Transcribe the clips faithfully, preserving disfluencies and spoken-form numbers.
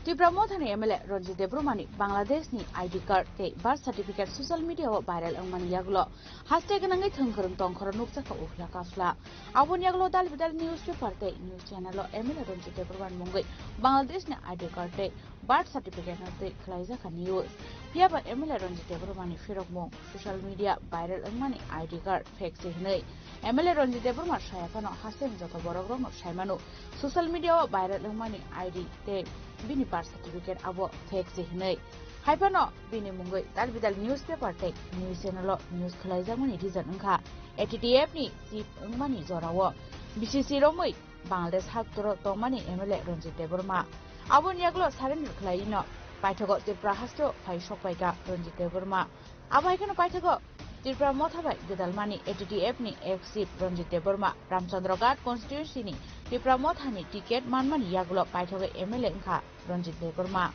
Tipra Mothani M L A Ranjit Debbarmani Bangladeshni I D card tei birth certificate social media-o viral wngmani yagulo haste gwnangwi thwngkwrwng tongkhoro nukjakha uphla kasla. Aboni yagulo dal bidal newspaper tei news channel-o M L A Ranjit Debbarmani mungwi Bangladeshni I D card tei birth certificate-no twi khwlaijakha news. Phiyaba M L A Ranjit Debbarmani phirokmung social media viral wngmani I D card fake se hwnwi M L A Ranjit Debbarma saya phano haste wng joto borokrokno saimano social media-o viral wngmani I D tei bini birth certificate abo fake se hwnwi. Hai phano bini mungwi dal bidal newspaper tei news channel-o news khwlaijakmani reason wngkha A T T F ni chief wngmani jorao B C C romwi Bangladesh haktoro tongmani M L A Ranjit Debbarma. Aboni yagulo surrender khwlaino paithago Tripura hasteo phai sokpaikha Ranjit Debbarma. Abo hai kheno paithago Tripura Motha bai gwdalmani A T T F ni ex chief Ranjit Debbarma Ramchandra Ghat constituency ni Tripura Motha ni ticket manmani yagulo paithago M L A wngkha Ranjit Debbarma.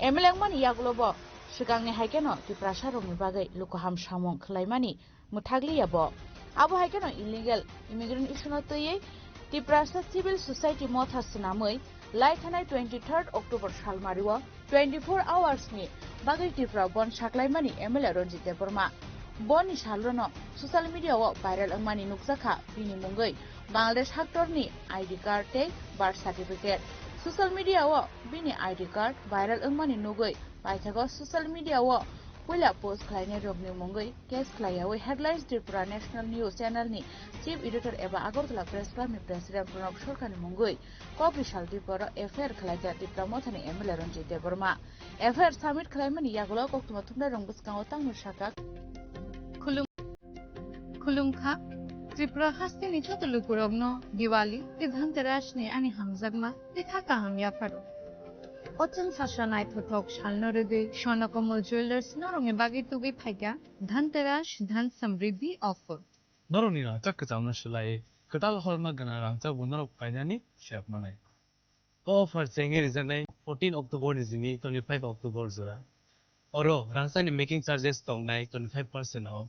M L A wngmani yagulo bo swkangni hai kheno Tiprasa rokni bagwi lukuham samung khwlaimani mwthakliya bo. Abo hai kheno illegal immigrant issue no twiwi Tiprasa civil society motha swnamwi lai thanai twenty third October salmario twenty four hours ni bagwi Tripura bon saklaimani M L A Ranjit Debbarma. Boni salrono social media o viral wngmani nukjakha bini mungwi Bangladesh haktorni I D card tei birth certificate. Social media o bini I D card viral wngmani nugwi paithago social media o puila post khlainai rokni mungwi case khlaiyawi headlines Tripura National News Channel ni chief editor eba Agartala Press Club ni president Pranab Sarkar ni mungwi kok ri sal Tripura o F I R khlaijak Tipra Mothani M L A Ranjit Debbarma. F I R submit khlaimani yagulo koktwma thumnai rong bwskango tangma sakha. Khulum-, khulumkha. Tripura hasteni joto lukurokno Diwali tei Dhanteras ni ani hamjakma tei kha kaham yapharo. O chwng sasa naithothok salno rwgwi Swarna Kamal Jewellers norokni bagwi tubui phaikha Dhanteras Dhan Samriddhi offer. Norokni rangchak kwchamno swlaiwi kwtal horma gwnang rangchakbo norok painani sep manai. O offer chengwi rijaknai fourteen October ni simi twenty-five October jora. Oro rangchakni making charges tongnai twenty-five percent o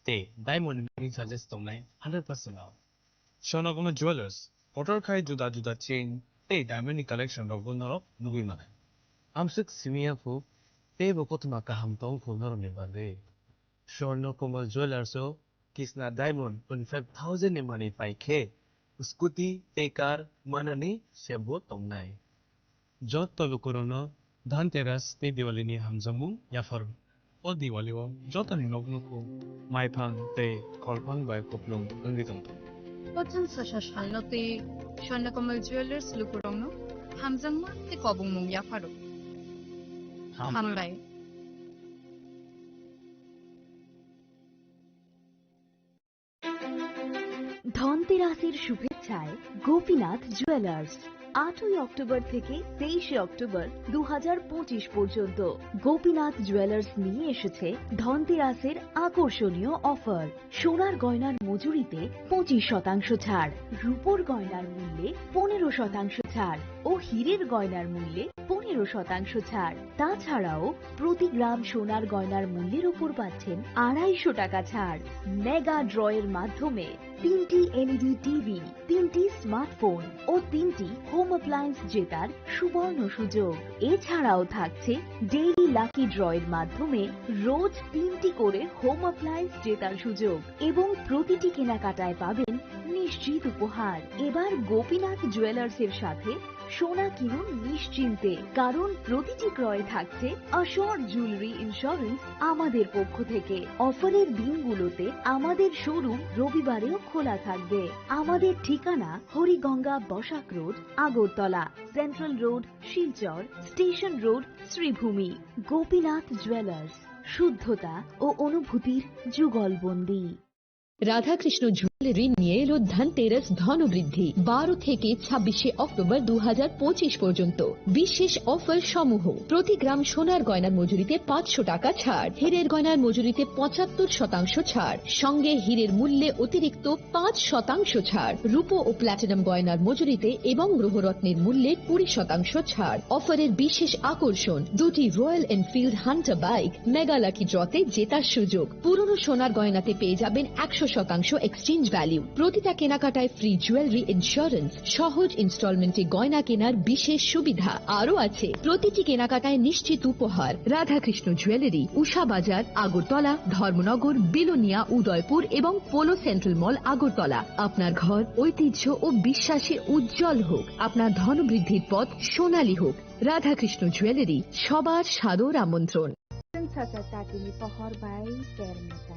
tei diamond ni making charges tongnai hundred percent o. Swarna Kamal Jewellers, kotor khai juda juda chain tei diamond ni collection rokbo norok nugwi manai. Amswk simi ya phu, teibo kothoma kaham tong phu norokni bagwi. Swarna Kamal Jewellers o Kisna Diamond twenty-five thousand ni manwi pai khe scooty tei car manani sebbo tongnai. Joto lukurokno Dhanteras tei Diwali ni hamjakmung yapharo. O Diwali o jotoni nok nukhung maiphang tei kholphang bai kupulung wngwi tongthung. Kothang sasa salno tei Swarna Kamal Jewellers lukurokno hamjakma tei kobongmung yapharo. Ham- Hambai. ধনতেরাসের শুভেচ্ছায় গোপীনাথ জুয়েলার্স। আটই অক্টোবর থেকে তেইশে অক্টোবর দু হাজার পঁচিশ পর্যন্ত গোপীনাথ জুয়েলার্স নিয়ে এসেছে ধনতেরাসের আকর্ষণীয় অফার। সোনার গয়নার মজুরিতে পঁচিশ শতাংশ ছাড়, রূপোর গয়নার মূল্যে পনেরো শতাংশ ছাড় ও হীরের গয়নার মূল্যে পনেরো শতাংশ ছাড়। তাছাড়াও প্রতি গ্রাম সোনার গয়নার মূল্যের উপর পাচ্ছেন আড়াইশো টাকা ছাড়। মেগা ড্রয়ের মাধ্যমে তিনটি এলইডি টিভি, তিনটি স্মার্টফোন ও তিনটি হোম অ্যাপ্লায়েন্স জেতার সুবর্ণ সুযোগ। এছাড়াও থাকছে ডেইলি লাকি ড্রয়ের মাধ্যমে রোজ তিনটি করে হোম অ্যাপ্লায়েন্স জেতার সুযোগ এবং প্রতিটি কেনাকাটায় পাবেন নিশ্চিত উপহার। এবার গোপীনাথ জুয়েলার্সের সাথে সোনা কিনুন নিশ্চিন্তে, কারণ প্রতিটি ক্রয়ে থাকছে অ্যাসিওর জুয়েলারি ইন্স্যুরেন্স আমাদের পক্ষ থেকে। অফারের দিনগুলোতে আমাদের শোরুম রবিবারেও খোলা থাকবে। আমাদের ঠিকানা Hariganga Basak road, Agartala, central road, Silchar, station road, Sribhumi. Gopinath jewellers, শুদ্ধতা ও অনুভূতির যুগলবন্দী। রাধাকৃষ্ণ জুয়েলারি নিয়ে এলো ধনতেরাস ধনবৃদ্ধি। বারো থেকে ছাব্বিশে অক্টোবর দু হাজার পঁচিশ পর্যন্ত বিশেষ অফার সমূহ: প্রতি গ্রাম সোনার গয়নার মজুরিতে পাঁচশো টাকা ছাড়, হীরের গয়নার মজুরিতে পঁচাত্তর শতাংশ ছাড়, সঙ্গে হীরের মূল্যে অতিরিক্ত পাঁচ শতাংশ ছাড়, রূপো ও প্ল্যাটিনাম গয়নার মজুরিতে এবং গ্রহরত্নের মূল্যে কুড়ি শতাংশ ছাড়। অফারের বিশেষ আকর্ষণ: দুটি royal Enfield Hunter bike mega lucky ড্রতে জেতার সুযোগ। পুরনো সোনার গয়নাতে পেয়ে যাবেন একশো শতাংশ এক্সচেঞ্জ ভ্যালু। প্রতিটা কেনাকাটায় ফ্রি জুয়েলারি ইন্স্যুরেন্স, সহজ ইনস্টলমেন্টে গয়না কেনার বিশেষ সুবিধা আরও আছে। প্রতিটি কেনাকাটায় নিশ্চিত উপহার। রাধাকৃষ্ণ জুয়েলারি, উষা বাজার, আগরতলা, ধর্মনগর, বিলোনিয়া, উদয়পুর এবং পোলো সেন্ট্রাল মল, আগরতলা। আপনার ঘর ঐতিহ্য ও বিশ্বাসে উজ্জ্বল হোক, আপনার ধনবৃদ্ধির পথ সোনালী হোক। রাধাকৃষ্ণ জুয়েলারি, সবার সাদর আমন্ত্রণ। Chwng sacha chatini pohor bai ter mechang.